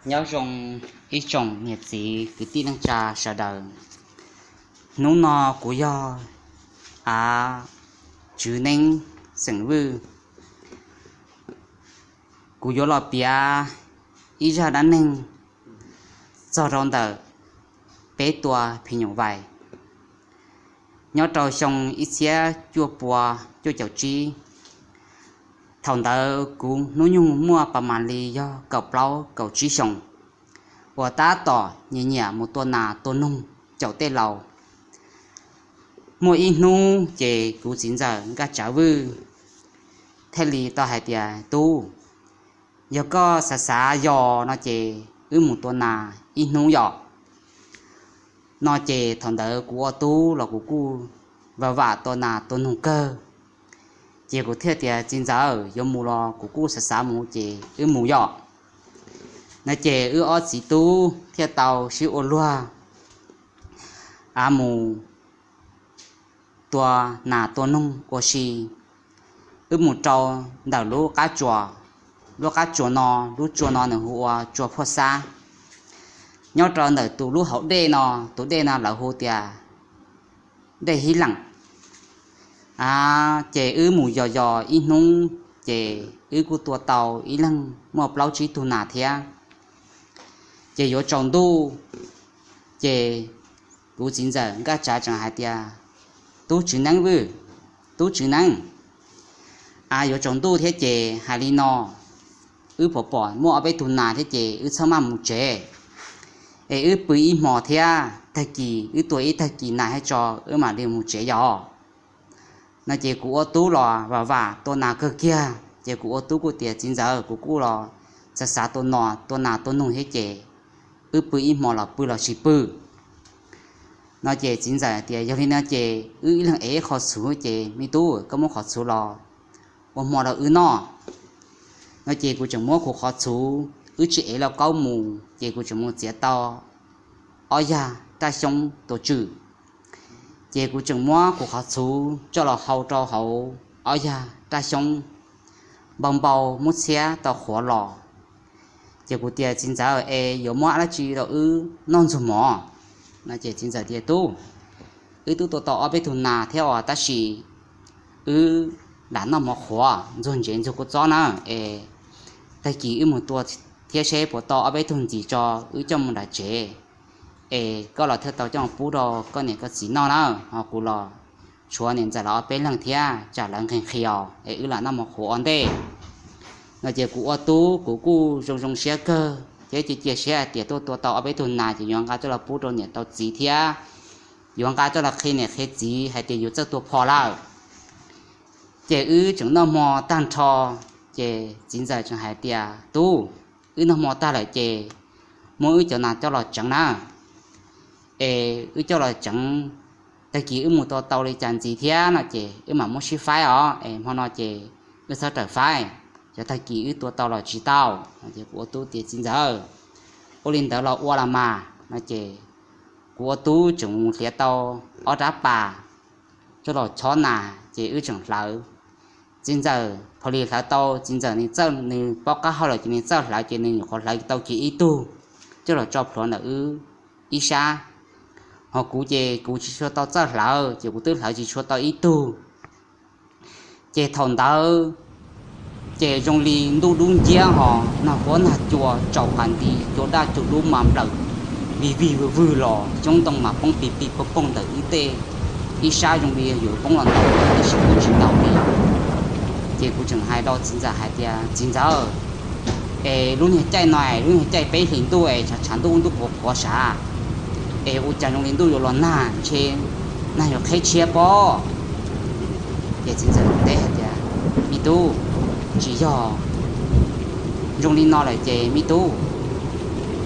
Nyob zoo ib tsoom niam txiv kwv tij neej tsa sawv daws. Hnub no kuv yog av Tswv Neeb xeem Vwj. Kuv yuav los piav ib zaj dab neeg txog rau ntawm peb tua phim nyuj vais. Nyob rau xyoo ib txhiab cuaj pua cuaj caum tsib, thaum ntawd kuv hnub nyoog muaj pas mas li yog kaum plaub kaum tsib xyoos, uas tab tom nyiam nyiam mus tua nas tua noog caum tej laus. Muaj ib hnub ces kuv txiv ntxawm Nkaj Tsav Vwj thiaj li tau hais tias, Tub, yog koj xav xav yos no ces wb mus tua nas ib hnub yom. No ces thaum ntawd kuv ua tub los kuv kuj vam vam tua nas tua noog kawg. Ces kuv thiaj tias, Txiv ntxawm, yuav mus los kuv kuj xav xav mus ces wb mus yom. No ces wb ob txiv tub thiaj tau sib ua luag av mus tua nas tua noog ua si. Wb mus rau ntawm lub qab tsuas, lub qab tsuas no, lub tsua no nws hu ua tsua Phuaj Xab. Nyob rau ntawm tus lub hauv dej no, tus dej no lawv hu tias dej Hib Leem. Ces wb mus yos yos ib hnub ces wb kuj tua tau ib leeg muaj plaub tsib tug nas thiab. Ces yuav tsaus ntuj, ces kuv txiv ntxawm Nkaj Tsav tseem hais tias, Tub Tswv Neeb Vwj, tub Tswv Neeb, yuav tsaus ntuj thiab ces hais li no, wb pom pom muaj ob peb tug nas thiab ces wb txhob maj mus tsev, es wb pw ib hmos thiab, tag kis wb tua ib tag kis nas thiab tso wb mam li mus tsev yos. No ces kuv ua tub los vam vam tua nas kawg kiag, ces kuv ua tub kuj tias, Txiv ntxawm, kuv kuj los xav xav tua no, tua nas tua noog thiab ces wb pw ib hmos los pw los tsis pw. No ces txiv ntxawm tias, Yog li no ces wb ib leeg ev ib qho txhuv ces me tub, koj muab qhov txhuv los ua hmo rau wb noj. No ces kuv tseem muab kuv qhov txhuv, wb tsis ev lauj kaub mus ces kuv tseem mus txiav tau ob yag raj xyoob tua tswm. Ces kuv tseem muab kuv qhov txhuv coj los hau rau hauv ob yag raj xyoob, npau npau muab txhiab tau qhuav los. Ces kuv tias, Txiv ntxawm, es yuav muab dab tsi rau wb noj ntxuag mov? No ces txiv ntxawm tias, Tub, wb twb tua tau ob peb tug nas thiab os, tab sis wb lam noj mov qhuav, ntxuag ntsev ntxuag kua txob na, es tag kis wb mus tua thiab seb puas tau ob peb tug ntxiv tso wb coj mus nram tsev, es koj los thiaj tau coj pub rau koj niam koj txiv noj na, ho kuv los tshuav niam ntxawm lawv ob peb leeg thiab tsam lawv nqhis nqhis os, es wb lam noj mov qhuav ua ntej. No ces kuv ua tub kuv kuj zoo zoo siab kawg thiab cia cia siab hais tias tuaj tua tau ob peb tug nas ces yuav nqa coj los pub rau niam tau txiv thiab yuav nqa coj los qhia niam qhia txiv hais tias yus txawj tua phom lawm. Ces wb tseem noj hmo tag nrho, ces txiv ntxawm tseem hais tias, Tub, wb noj hmo tag lawm ces muab wb cov nas coj los tseev na, es wb coj los tseev, tag kis wb mus tua tau li cas ntxiv thiab no ces wb mam muab sib faib os, es hmo no ces wb txhob rawm faib, cov tag kis wb tua tau los tsis tau. Ces kuv ua tub tias, Txiv ntxawm, ua li ntawd los ua los mas. No ces kuv ua tub tseem mus hliav tau ob rab pas coj los chob nas ces wb tseem hlawv. Txiv ntxawm pha li hlawv tau, txiv ntxawm nws txawj, nws paub qab hau lawm ces nws txawj hlawv ces nws nyuam qhuav hlawv tau kiag ib tug coj los tso plhuav ntawm wb ib sab. Ho kuv ces kuv tsis tshua tau txawj hlawv ces kuv twb hlawv tsis tshua tau ib tug. Ces thaum ntawd ces zoo li ntuj dub nciab ho nag huab nag cua tsaus qas nti, cua daj cua dub mas nplawm vig vig vwg vwg los xyoob ntoo mas poob pig pig poog poog ntawm wb tej ib sab zoo li yus poob los ntaus tab sis kuj tsis ntaus li. Ces kuv tseem hais rau txiv ntxawm hais tias, Txiv ntxawm, es lub niag caij no es lub niag caij peb hlis ntuj es tshav tshav ntuj ntuj qhuav qhuav sav, es ua cas zoo li ntuj yuav los nag ntshe nag yuav qheb tshiab pob? Ces txiv ntxawm teb hais tias, Me tub, tsis yog, zoo li no lawm ces me tub,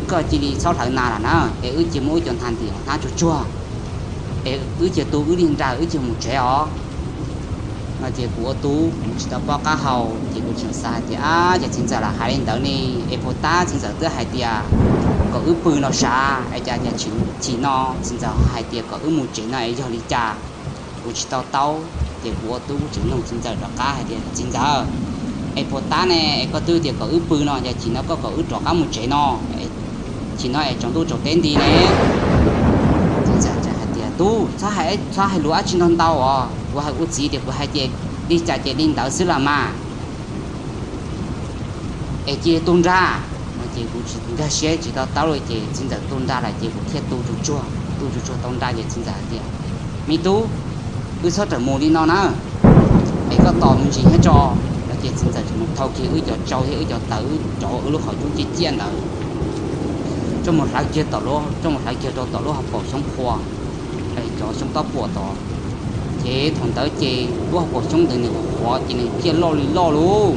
koj cia li txhob hlawv nas lawm na, es wb cia muab wb cov nas ntim hauv hnab tsuag tsuag, es wb cia tu wb li nra wb cia mus tsev os. No ces kuv ua tub kuv tsis tau paub qab hau ces kuv tseem xav hais tias, Ab, ces txiv ntxawm lam hais li ntawd ne, es puas tab txiv ntxawm twb hais tias kom wb pw no sav, es cas cas chim no txiv ntxawm hais tias kom wb mus tsev no es yog li cas? Kuv tsis tau taub ces kuv ua tub kuv tseem nug txiv ntxawm rov qab hais tias, Txiv ntxawm, Es puas tab ne, es koj twb tias kom wb pw no, cas chim no koj kom wb rov qab mus tsev no? Chim no es tsaus ntuj tsaus teb nti ne. Txiv ntxawm hais tias, Tub, txhob hais lus dab tsi ntau ntau os, kuv hais ua txiv tias kuv hais ces li cas ces li ntawd xwb las mas. Es cia li tu nra. No ces kuv tsis nkag siab tsis to taub li ces txiv ntxawm tu nra lawm ces kuv thiaj tu tsuag tsuag, tu tsuag tsuag tau nra ces txiv ntxawm hais tias, Me tub, wb txhob rawm mus li no na, es koj tos me ntsis thiab tso. No ces txiv ntxawm tseem mus thau kiag wb cov tsau thiab wb cov taws, wb rauv wb lub qhov cub ciaj ciaj ntawd, coj mus hlawv kiag tom lub, coj mus hlawv kiag rau tom lub hauv paus xyoob qhua, cov xyoob tob puam tod. Ces thaum ntawd ces lub hauv paus xyoob ntawd nws qhuav ces nws ciaj loj li loj lauj.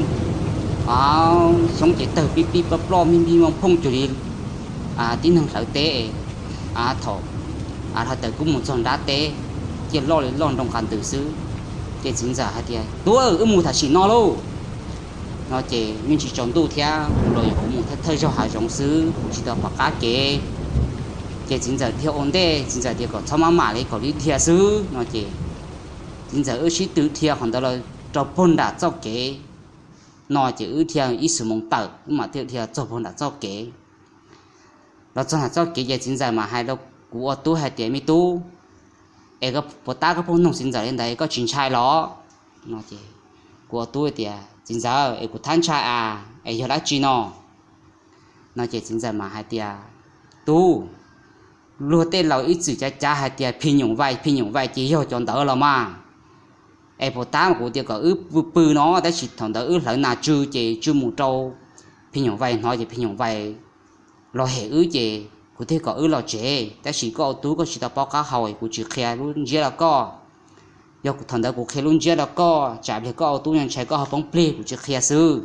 Xyoob ces tawg pib pib ploj ploj npij npij nphooj cuag li tib neeg hlawv teb. Thaum hluav taws kub mus txog nrab teb, ciaj loj li loj nroo qas ntws xwb. Ces txiv ntxawm hais tias, Tub, wb mus tam sim no lauj. No ces yeej tsis tsaus ntuj thiab, kuv los yog kuv mus thawj thawj zaug hav zoov xwb, kuv tsis tau pom qab kev. Ces txiv ntxawm dhia ua ntej, txiv ntxawm tias kom txhob maj mam li, kom li dhia xwb. No ces txiv ntxawm wb sib tw dhia qhov ntawd los rau puag nram txoj kev. No ces wb dhia ib xuab moos tawm wb mam thiaj dhia txog puag nram txoj kev. Los txog nram txoj kev ces txiv ntxawm mas hais rau kuv ua tub hais tias, Me tub, es puas tab koj pheej noog txiv ntxawm li ntawd koj tsis ntshai los? No ces kuv ua tub tias, Txiv ntxawm, es kuv thab ntshai as, es yog dab tsi no? No ces txiv ntxawm mas hais tias, Tub, luag tej laus ib txwm cav cav hais tias phim nyuj vais, phim nyuj vais ces yog cov ntawd los mas. Es puas tab mas kuv tias kom wb pw pw no, tab sis thaum ntawd wb hlawv nas tsw ces tsw mus rau phim nyuj vais hnov ces phim nyuj vais los hem wb ces kuv thiaj kom wb los tsev. Tab sis koj ua tub koj tsis tau paub qab hau, kuv tsis qhia lub ntsiab rau koj. Yog thaum ntawd kuv qhia lub ntsiab rau koj, tsam pliag koj ua tub nyob ntshai koj ho poob plig, kuv tsis qhia xwb.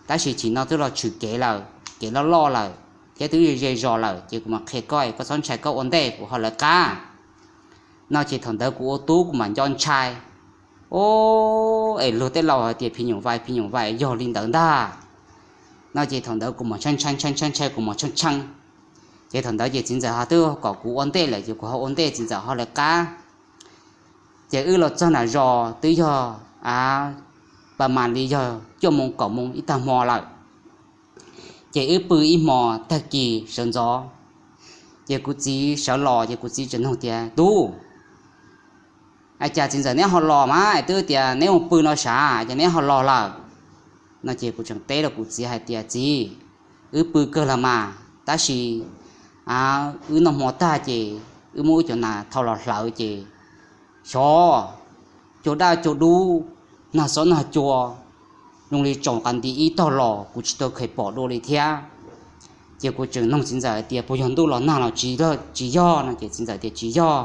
Tab sis chim no twb los tshwm kev lawm, kev loj loj lawm thiab twb ze zos lawm ces kuv mam qhia koj, koj txhob ntshai, koj ua ntej kuv ho lawv qab. No ces thaum ntawd kuv ua tub kuv mam nco ntshai, o, es luag tej laus hais tias phim nyuj vais, phim nyuj vais yog li ntawd ntag. No ces thaum ntawd kuv mam ntshai ntshai ntshai ntshai ntshai, kuv mam ntshai ntshai. Ces thaum ntawd ces txiv ntxawm ho twb kom kuv ua ntej lawm ces kuv ho ua ntej, txiv ntxawm ho lawv qab. Ces wb los txog nram zos twb yog a, pas mas li yog cuaj moos kaum moos ib tag hmo lawm. Ces wb pw ib hmo, tag kis sawv ntxov ces kuv txiv sawv los ces kuv txiv tseem nug tias, Tub, cas txiv ntxawm neb ho los mas, es twb tias neb mus pw no sav, ces neb ho los lawm? No ces kuv tseem teb rau kuv txiv hais tias, Txiv, wb pw kawg los mas, tab sis wb noj hmo tag ces wb muab wb cov nas thau los hlawv ces xyov, cua daj cua dub, nag xob nag cua, zoo li tsaus qas nti ib tog los kuv tsis tau kheev pom dua li thiab. Ces kuv tseem nug txiv ntxawm hais tias, Puas yog ntuj los nag los tsis, tsis yog? No ces txiv ntxawm tias, Tsis yog.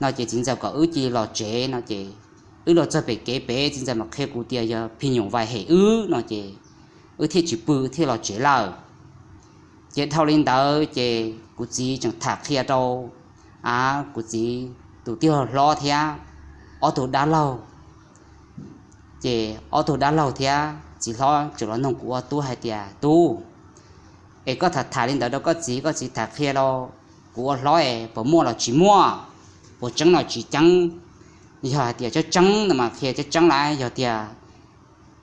No ces txiv ntxawm kom wb cia li los tsev no ces wb los txog pem kev pem, txiv ntxawm mam qhia kuv tias yog phim nyuj vais hem wb no ces wb thiaj tsis pw thiaj los tsev lawm. Ces dhau li ntawd ces kuv txiv tseem tham qhia rau a, kuv txiv tus tij laug hlob thiab ob tug dab laug. Ces ob tug dab laug thiab txiv hlob tseem los nug kuv ua tub hais tias, Tub, es koj tham tham li ntawd rau koj txiv, koj txiv tham qhia rau kuv ua hlob es puas muaj los tsis muaj, puas tseeb los tsis tseeb? Yog hais tias tseeb tseeb no mas qhia tseeb tseeb lawm, yog tias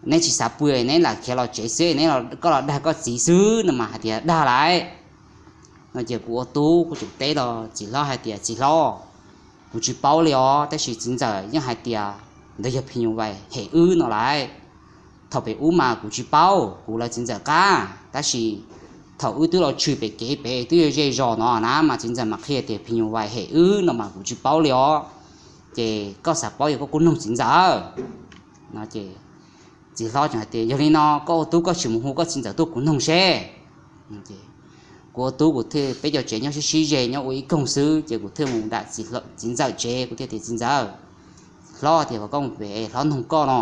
neb tsis xav pw neb lam khiav los tsev xwb, neb, koj los dag koj txiv xwb no mas hais tias dag lawm. No ces kuv ua tub kuv tseem teb rau txiv hlob hais tias, Txiv hlob, kuv tsis paub li os, tab sis txiv ntxawm yeej hais tias ntawd yog phim nyuj vais hem wb no lawm. Thaum pem ub mas kuv tsis paub, kuv lawv txiv ntxawm qab, tab sis thaum wb twb los tshwm pem kev pem twb yog ze zos no na mas txiv ntxawm mam qhia tias phim nyuj vais hem wb no mas kuv tsis paub li os. Ces koj xav paub yog koj kuj noog txiv ntxawm. No ces txiv hlob tseem hais tias, Yog li no koj ua tub koj sim mus hu koj txiv ntxawm tuaj kuv noog seb. Kuv ua tub kuv thiaj, peb cov tsev nyob sib sib ze nyob ua ib koog xwb, ces kuv thiaj mus nram txiv ntxawm tsev, kuv thiaj tias, Txiv ntxawm, hlob tias kom koj mus pem hlob noog koj no.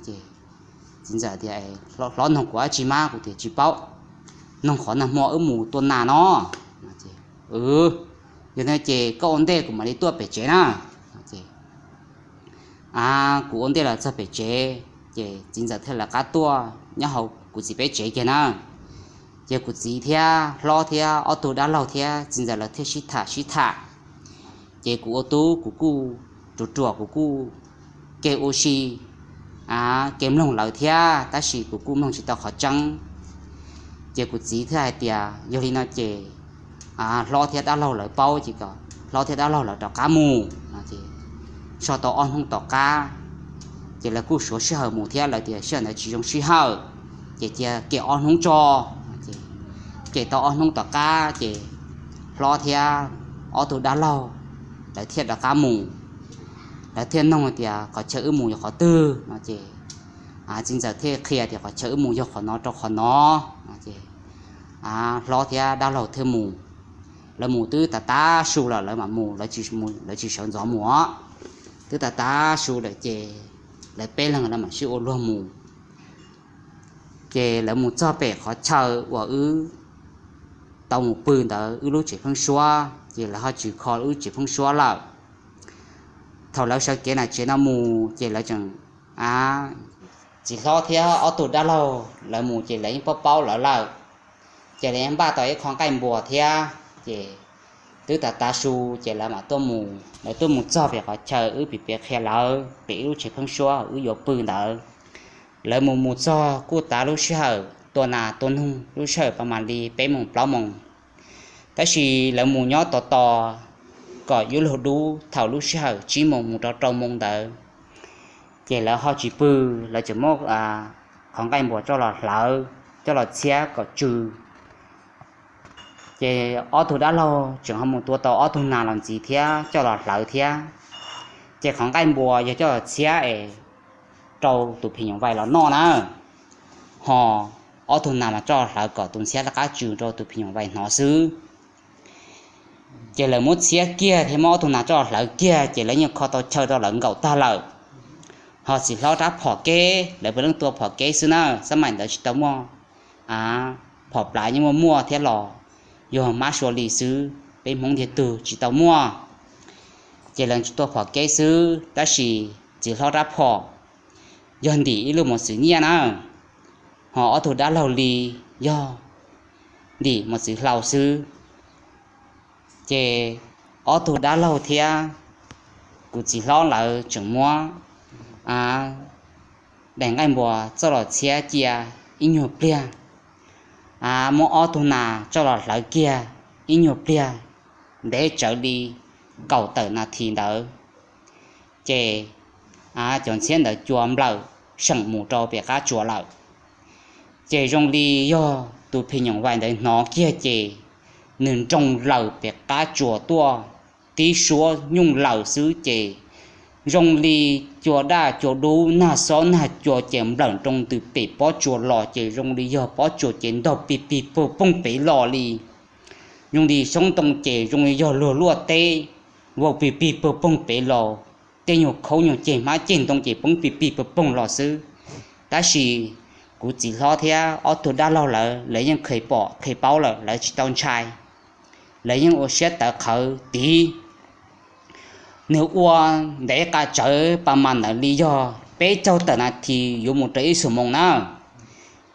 Txiv ntxawm tias, Hlob noog kuv dab tsi mas? Kuv tias, Tsis paub, noog qhov nag hmo wb mus tua nas no. Yog no ces koj ua ntej kuv mam li tuaj pem tsev na. Kuv ua ntej los txog pem tsev, ces txiv ntxawm thiaj lawv qab tuaj nyob hauv kuv txiv peb tsev kiag na. Ces kuv txiv thiab hlob thiab ob tug dab laug thiab txiv ntxawm lawv thiaj sib tham sib tham. Ces kuv ua tub kuv kuj ruam ruam, kuv kuj ke ua si, kev mloog lawv thiab, tab sis kuv kuj mloog tsis tau qhov tseeb. Ces kuv txiv thiaj hais tias yog li no ces hlob thiab dab laug lawv paub ces kom hlob thiab dab laug lawv rov qab mus no. Ces so tau ob hnub tom qab, ces lawv kuj suav sij hawm mus thiab, lawv tias sij hawm ntawd tsis zoo sij hawm, ces cia kem ob hnub tso. Ces kem tau ob hnub tom qab ces hlob thiab ob tug dab laug lawv thiaj rov qab mus. Lawv thiaj noog tias qhov chaw wb mus yog qhov twg no. Ces txiv ntxawm thiaj qhia tias qhov chaw wb mus yog qhov no rau qhov no. Ces hlob thiab dab laug thiaj mus. Lawv mus twb tav tav su lawm lawv mam mus, lawv tsis sawv ntxov mus os. Twb tav tav su lawm ces lawv peb leeg lawv mam sib ua luag mus. Ces lawv mus txog pem qhov chaw uas wb tau mus pw ntawd, wb lub tsev pheeb suab, ces lawv ho tsis kho wb tsev pheeb suab lawm. Thaum lawv sawv kev ntawm tsev no mus ces lawv tseem, a, txiv hlob thiab ob tug dab laug lawv mus ces lawv yeej paub paub lawv lawm. Ces lawv yeej npaj tau ib qho nqaij npua thiab. Ces twb tav tav su ces lawv mam tuaj mus, lawv tuaj mus txog pem qhov chaw wb piav piav qhia lawv pem ib lub tsev pheeb suab wb yuav pw ntawd. Lawv mus mus txog kuj tav lub sij hawm tua nas tua noog, lub sij hawm pas mam li peb moos plaub moos. Tab sis lawv mus nyob tos tos kom yuav luag dub thaum lub sij hawm tsib moos mus rau rau moos ntawd. Ces lawv ho tsis pw, lawv tseem muab qhov nqaij npua coj los hlawv, coj los txhiab kom tsw. Ces ob tug dab laug tseem ho mus tua tau ob tug nas los ntxiv thiab coj los hlawv thiab. Ces qhov nqaij npua yog coj los txhiab es rau tus phim nyuj vais los noj na, ho ob tug nas mas coj los hlawv kom tus ntxhiab rov qab tsw rau tus phim nyuj vais hnov xwb. Ces lawv muab txhiab kiag thiab muab ob tug nas coj los hlawv kiag ces lawv yeej kho tau chaw rau lawv nkaum tag lawm. Ho txiv hlob rab phom keb, lawv puav leej tua phom keb xwb na, xab maim ntawd tsis tau muaj, a, phom plav yeej muaj muaj thiab los yog mab sua li xwb, peb Hmoob ntiag tug tsis tau muaj. Ces lawv tsis tua phom keb xwb, tab sis txiv hlob rab phom yog ntim ib lub mos txwv nyiaj na, ho ob tug dab laug li yog ntim mos txwv hlau xwb. Ces ob tug dab laug thiab kuv txiv hlob lawv tseem muab daim nqaij npua txoj los txhiab cia ib nyuag pliag, muab ob tug nas txoj los hlawv kiag ib nyuag pliag, ntev tsawv li kaum tawm nas this ntawd, ces cov ntxhiab ntawd cua nplawm seem mus rau pem qab tsuas lawm. Ces zoo li yog tus phim nyuj vais ntawd hnov kiag ces nws nroo lawm pem qab tsuas tuaj, tib suab nyooj lawm xwb ces zoo li cua daj cua dub nag xob nag cua ces nplawm nroo ntws pem pob tsuas los ces zoo li yog pob tsuas ces ntog pig pig pog poog pem los li. Zoo li xyoob ntoo ces zoo li yog luag luaj teb, vau pig pig pog poog pem los, tej nyuag khaub nyuag ceg hmab ceg ntoo ces poob pig pig pog poog los xwb. Tab sis kuv txiv hlob thiab ob tug dab laug lawv, lawv yeej kheev pom kheev paub lawm, lawv tsis tau ntshai. Lawv yeej ua siab tawv qhawv tiv. Nws ua ntev qas tsawv pas mas ntawd li yog peb caug tawm nas this yuav mus rau ib xuab moos na.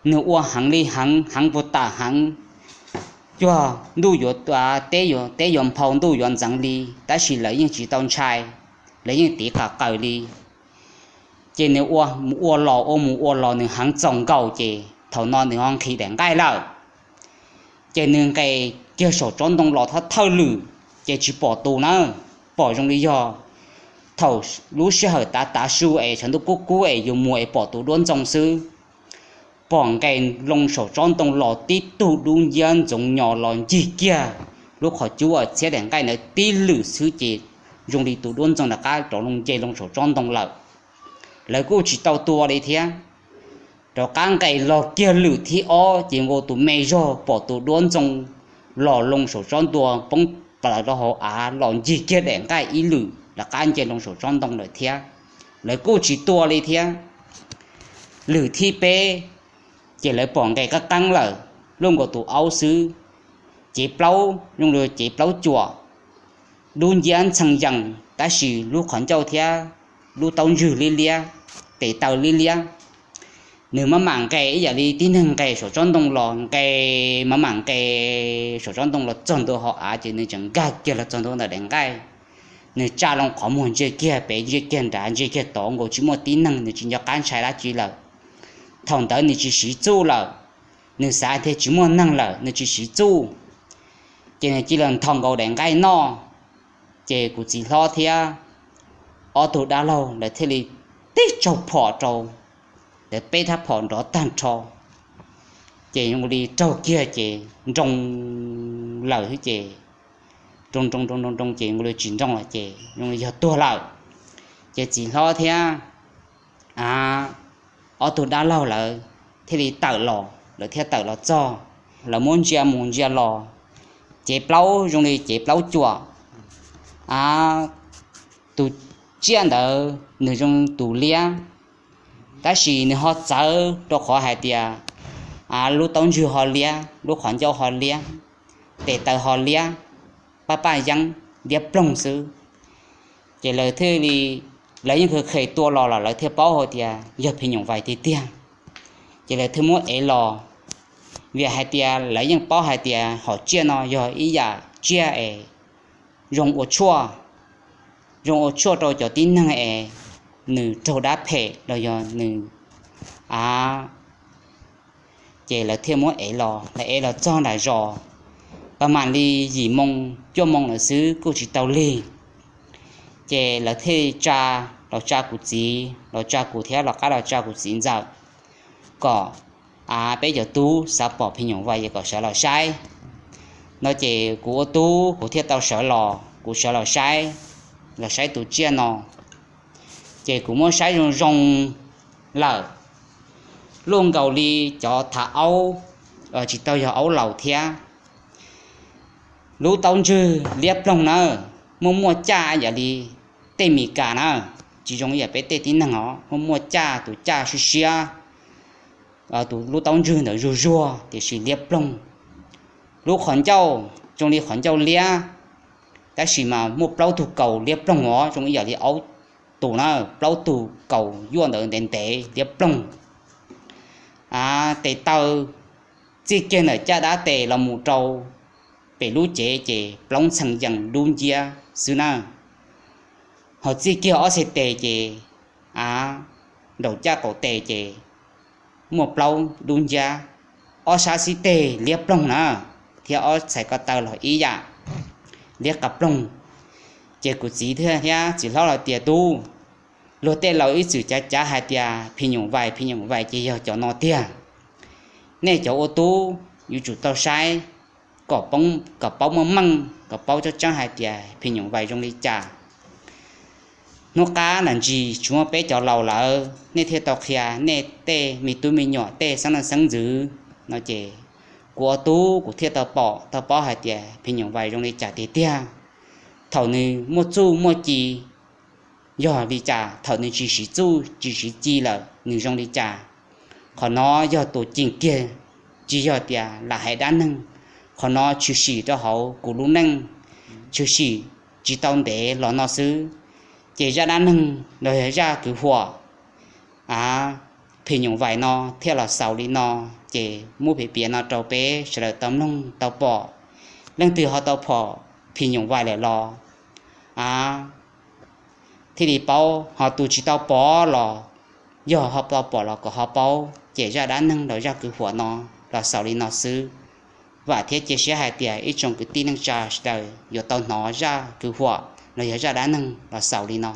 Nws ua heev li heev, heev puas tam heev, cuag ntuj yuav, teb yuav nphau ntuj yuav ntxeev li, tab sis lawv yeej tsis tau ntshai, lawv yeej tiv qas qawm li. Ces nws ua mus ua los ua mus ua los nws heev txaus nkaus ces thaum no nws ho nqhis daim nqaij lawm. Ces nws nqes kiag saum tsob ntoo los thawj thawj lwm, ces tsis pom tus na, pom zoo li yog thaum lub sij hawm tav tav su es tshav ntuj kub kub es yus mus es pom tus duab ntxoo xwb. Pom nqes loo saum tsob ntoo los tib tug dub nciab ntxoov nyos los ncig kiag lub qhov cub uas txhiab daim nqaij ntawd tib lwm xwb ces zoo li tus duab ntxoo rov qab rov loo nce loo saum tsob ntoo lawm. Lawv kuj tsis tau tua li thiab, rov qab nqes los kiag lwm thib ob ces nkaus tus me zog pom tus duab ntxoo los loo saum tsob ntua poob plaws rau hauv av los ncig kiag daim nqaij ib lwm rov qab nce loo saum tsob ntoo lawm thiab. Lawv kuj tsis tua li thiab. Lwm thib peb ces lawv pom nqes qeeb qeeb lawm, luaj nkaus tus aub xwb, cev plaub zoo li cev plaub cuam, dub nciab ntxhee yees tab sis lub qhov ncauj thiab lub taub ntswg liab liab, tes taw liab liab. Nws maj mam nqes ib yam li tib neeg nqes saum tsob ntoo los, nqes maj mam nqes saum tsob ntoo los txog ntua hauv av ces nws tseem nkag kiag los txog ntua ntawm daim nqaij. nws tsa loo qhov muag ntsia kiag pem ntsia kiag nrad ntsia kiag tod nkaus tsis muaj tib neeg, nws tsis nco qab ntshai dab tsi lawm. Thaum ntawd nws tsis siv txuj lawm, nws xav tias tsis muaj neeg lawm nws tsis siv txuj. Ces nws cia li nthos nkaus daim nqaij noj. Ces kuv txiv hlob thiab ob tug dab laug lawv thiaj li tib tsaug phom rau, lawv peb thab phom nrov tag nrho. Ces zoo li raug kiag ces nroo lawm xwb ces nroo nroo nroo nroo nroo ces zoo li tsis nroo lawm ces zoo li yog tuag lawm. Ces txiv hlob thiab a ob tug dab laug lawv thiaj li tawm los, lawv thiaj tawm los txog, lawv muab ntsia mus ntsia los, cev plaub zoo li cev plaub cuam. A tus tsiaj ntawd nws zoo tus liab, tab sis nws ho txawv rau qhov hais tias a lub taub ntswg ho liab, lub qhov ncauj ho liab, tes taw ho liab, paj paj yeeb liab ploog xwb. Ces lawv thiaj li, lawv yeej kheev kheev tua los los lawv thiaj paub hais tias yog phim nyuj vais tiag tiag. Ces lawv thiaj muab ev los, vim hais tias lawv yeej paub hais tias hom tsiaj no yog ib yam tsiaj es zoo ua tshuaj, zoo ua tshuaj rau cov tib neeg es nws raug dab phem los yog nws a ces lawv thiaj muab ev los, lawv ev los txog nram zos, pas mam li yim moo cuaj moo lawm xwb kuj tsis tau lig. Ces lawv thiaj tsa, los tsa kuv txiv, los tsa kuv thiab los qab los tsa kuv txiv ntxawm, kom a peb cov tub xav pom phim nyuj vais es kom sawv los saib no. Ces kuv ua tub kuv thiaj tau sawv los, kuv sawv los saib, los saib tus tsiaj no. Ces kuv muab saib zoo zoo lawm, luaj nkaus li cov thav aub, tsis tau yog aub laus thiab. Lub taub ntswg liab ploog na, muaj muaj caj yam li tej Mis Kas na, tsis zoo yam peb tej tib neeg os, muaj muaj caj, tus caj siab siab, tus lub taub ntswg ntawd zuag zuag tiam sis liab ploog. Lub qhov ncauj zoo li qhov ncauj liab, tab sis mas muaj plaub tug kaus liab ploog os, zoo ib yam li aub tus na, plaub tug kaus yuaj ntawd ntev ntev liab ploog. A tes taw txij kiag ntawm caj dab tes los mus rau pem lub cev ces plaub ntxhee yees dub nciab xwb na. Ho txij kiag ob txhais tes ces a nraum caj qaum tes ces muaj plaub dub nciab, ob sab xib teg liab ploog na, thiab ob txhais ko taw los ib yam liab qab ploog. Ces kuv txiv thiab txiv hlob los tias tub, luag tej laus ib txwm cav cav hais tias phim nyuj vais phim nyuj vais ces yog cov no tiag. Nej cov ua tub yuav tsum tau saib kom paub muaj meej, kom paub tseeb tseeb hais tias phim nyuj vais zoo li cas. Hnub qab ntam ntsis tsis muaj peb cov laus lawm nej thiaj tau qhia nej tej me tub me nyuam tej xeeb leej xeeb ntxwv no ces kuv ua tub kuv thiaj tau pom tau paub hais tias phim nyuj vais zoo li cas tiag tiag. Thaum nws muaj txuj muaj ci yog li cas, thaum nws tsis siv txuj tsis siv ci lawm nws zoo li cas. Qhov no yog tus ceem kiag, tsis yog tias lam hais dab neeg. Qhov no tshwm sim rau hauv kuv lub neej, tshwm sim tsis tau ntev los no xwb. Ces zaj dab neeg los yog zaj kwv huam a phim nyuj vais no thiaj los xaus li no. Ces muab piav piav no rau peb sawv daws tau mloog tau pom. Leej twg ho tau pom phim nyuj vais lawm los a thiaj li paub, ho tus tsis tau pom los yog ho tau pom los kom ho paub. Ces zaj dab neeg los zaj kwv huam no los xaus li no xwb. Vam thiab cia siab hais tias ib tsoom kwv tij neej tsa sawv daws yuav tau hnov zaj kwv huam los yog zaj dab neeg los xaus li no.